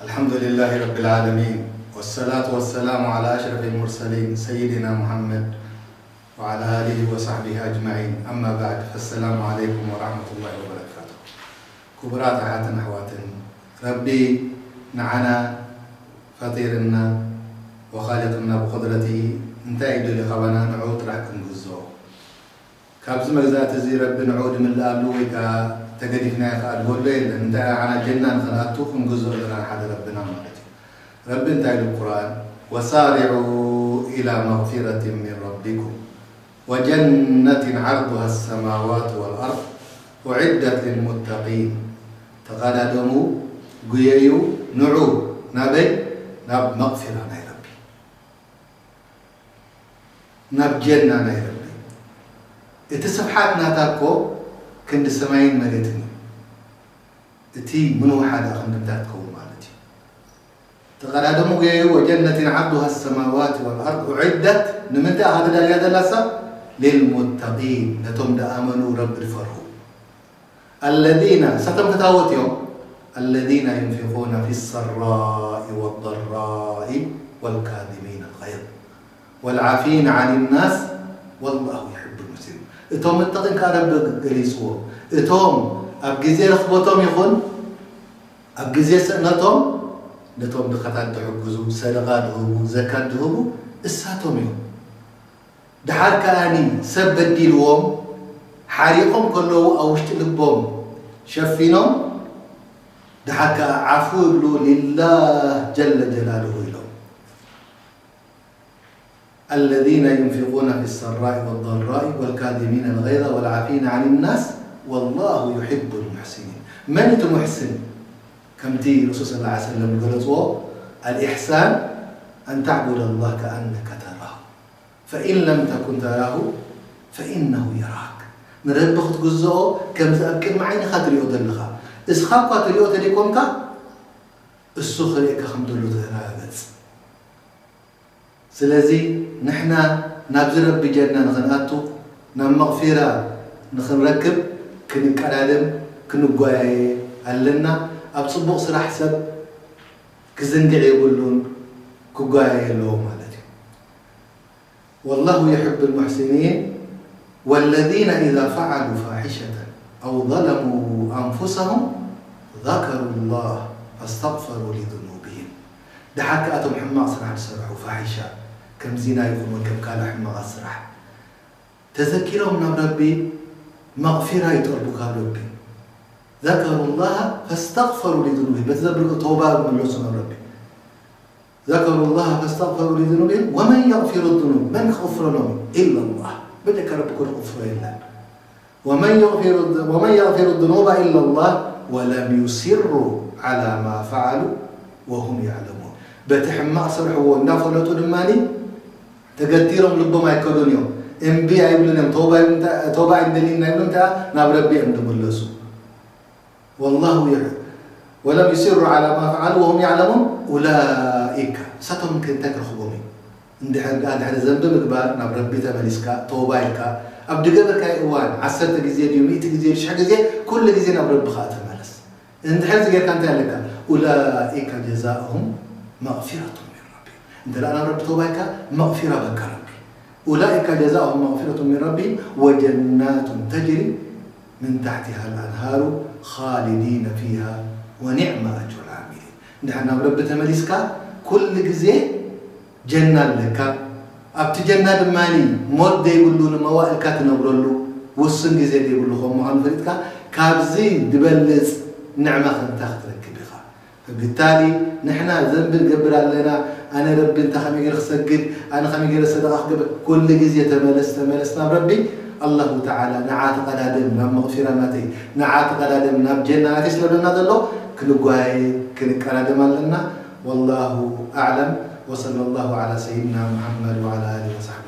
الحمد لله رب العالمين، والصلاة والسلام على أشرف المرسلين سيدنا محمد وعلى آله وصحبه أجمعين. أما بعد، فالسلام عليكم ورحمة الله وبركاته. ክቡራት ኣሓትን ኣሕዋትን፣ ረቢ ንዓና ፈጢርና ወኻሊቅና ብቁድረቲ እንታይ እዩ ደልዩ ካባና ንዕኡ ጥራሕ ክንግዝኦ። ካብዚ መግዛእቲ እዚ ረቢ ንዕኡ ድምልኣሉ ወይ ከዓ ተገዲፍናዮ ከዓ ድበሎ የለን። እንታይ ዓና ጀና ንኽንኣቱ ክንግዝኦ ዘለና ሓደ ረብና ማለት እዩ። ረቢ እንታይ ኢሉ ቁርኣን? وسارعوا إلى مغفرة من ربكم وجنة عرضها السماوات والأرض أعدت للمتقين. ተቓዳደሙ፣ ጉየዩ፣ ንዑ ናበይ? ናብ መቕፊራ ናይ ረቢ። ናብ ጀና ናይ ረቢ። እቲ ስፍሓት ናታ እኮ ክንዲ ሰማይን መሬትን እዩ። እቲ ምንውሓዳ ክንዲ እንታይ ትኸውን ማለት እዩ። ተቐዳደሙ ገይሩ وجنة عرضها السماوات والأرض أعدت ንምንታይ ኣኻ ተዳልያ ዘላሳ للمتقين ነቶም ደኣመኑ ረቢ ድፈርሁ الذين እሳቶም ክታወት እዮም الذين ينفقون في السراء والضراء والكاظمين الغيظ والعافين عن الناس والله يحب المحسنين እቶም መተቒን ከዓ ረቢ ገሊፅዎ እቶም ኣብ ግዜ ረኽቦቶም ይኹን ኣብ ግዜ ስእነቶም ነቶም ድኻታት ድሕግዙ ሰደቓ ድህቡ ዘካት ድህቡ እሳቶም እዮም ድሓር ከኣኒ ሰብ በዲልዎም ሓሪቖም ከለዉ ኣብ ውሽጢ ልቦም ሸፊኖም ድሓር ከኣ ዓፉ ይብሉ ሊላህ ጀለ ጀላልሁ ኢሎም الذين ينفقون في السراء والضراء والكاظمين الغيظ والعافين عن الناس والله يحب المحسنين من እቲ ሙሕስን ከምቲ ረሱል صلى الله عليه وسلم ዝገለፅዎ الإحسان أن تعبد الله كأنك تراه فإن لم تكن تراه فإنه يراك ንረቢ ክትግዝኦ ከምዚ ኣብ ቅድሚ ዓይንኻ ትሪኦ ዘለኻ እስኻ እኳ ትሪኦ ተደይኮንካ እሱ ክርእየካ ከም ዘሎ ተረጋገፅ ስለዚ ንሕና ናብዚ ረቢ ጀና ንኽንኣቱ ናብ መቕፊራ ንኽንረክብ ክንቀዳደም ክንጓያየ ኣለና ኣብ ፅቡቕ ስራሕ ሰብ ክዝንግዕ የብሉን ክጓያየ ኣለዎ ማለት እዩ والله يحب المحسنين والذين إذا فعلوا فاحشة أو ظلموا أنفسهم ذكروا الله فاستغفروا لذنوبهم ድሓር ከኣ እቶም ሕማቕ ስራሕ ዝሰርሑ ፋሒሻ ከም ዚና ይኹን ወይ ከም ካልእ ሕማቓት ስራሕ ተዘኪሮም ናብ ረቢ መቕፊራ ይጠልቡ ካብ ረቢ ذكروا الله فاستغفروا لذنوبهم በቲ ዘብልዎ ተውባ ይምለሱ ናብ ረቢ ذكروا الله فاستغفروا لذنوبهم ومن يغفر الذنوب መን ክቕፍረሎም إلا الله በጀካ ረቢ እኮ ዝቕፍሮ የለን ومن يغفر الذ- ومن يغفر الذنوب إلا الله ولم يصروا على ما فعلوا وهم يعلمون በቲ ሕማቕ ዝሰርሕዎ እንዳፈለጡ ድማ ተገቲሮም ልቦም ኣይከዱን እዮም እምቢ ኣይብሉን እዮም ተውባ ኣይብሉን እንተ- ተውባ ኣይንደልይን ኣይብሉን እንተ ናብ ረቢ እዮም ዝምለሱ والله يح ولم يصروا على ما فعلوا وهم يعلمون أولئك እሳቶም ከ እንታይ ክረኽቦም እዩ እንድሕር ደኣ ድሕሪ ዘንቢ ምግባር ናብ ረቢ ተመሊስካ ተውባ ኢልካ ኣብ ድገበርካዮ እዋን ዓሰርተ ግዜ ድዩ ሚእቲ ግዜ ድዩ ሽሕ ግዜ ኩሉ ግዜ ናብ ረቢ ከዓ ተመለስ እንድሕር እዚ ጌርካ እንታይ ኣለካ أولئك جزاؤهم مغفرة من ربهم እንተ ደኣ ናብ ረቢ ተውባ ኢልካ መቕፊራ በካ ረቢ أولئك جزاؤهم مغفرة من ربهم وجنات تجري من تحتها الأنهار خالدين فيها ونعم أجر العاملين እንድሕር ናብ ረቢ ተመሊስካ ኩሉ ግዜ ጀና ኣለካ ኣብቲ ጀና ድማ ሞት ዘይብሉ ንመዋእልካ ትነብረሉ ውሱን ግዜ ዘይብሉ ከም ምዃኑ ፈሊጥካ ካብዚ ዝበልፅ ንዕማ ከምታ ክትረክብ ኢኻ ብታሊ ንሕና ዘንቢ ንገብር ኣለና ኣነ ረቢ እንታ ከመይ ገይረ ክሰግድ ኣነ ከመይ ገይረ ሰደቃ ክገብር ኩሉ ግዜ ተመለስ ተመለስ ናብ ረቢ ኣላሁ ተዓላ ንዓ ተቐዳደም ናብ መቕፊራ ናተይ ንዓ ተቐዳደም ናብ ጀና ናተይ ስለለና ዘሎ ክንጓየ ክንቀዳደም ኣለና ወላሁ ኣዕለም ወሰለ ላሁ ዓላ ሰይድና ሙሐመድ ወዓላ ኣሊ ወሳሕቢ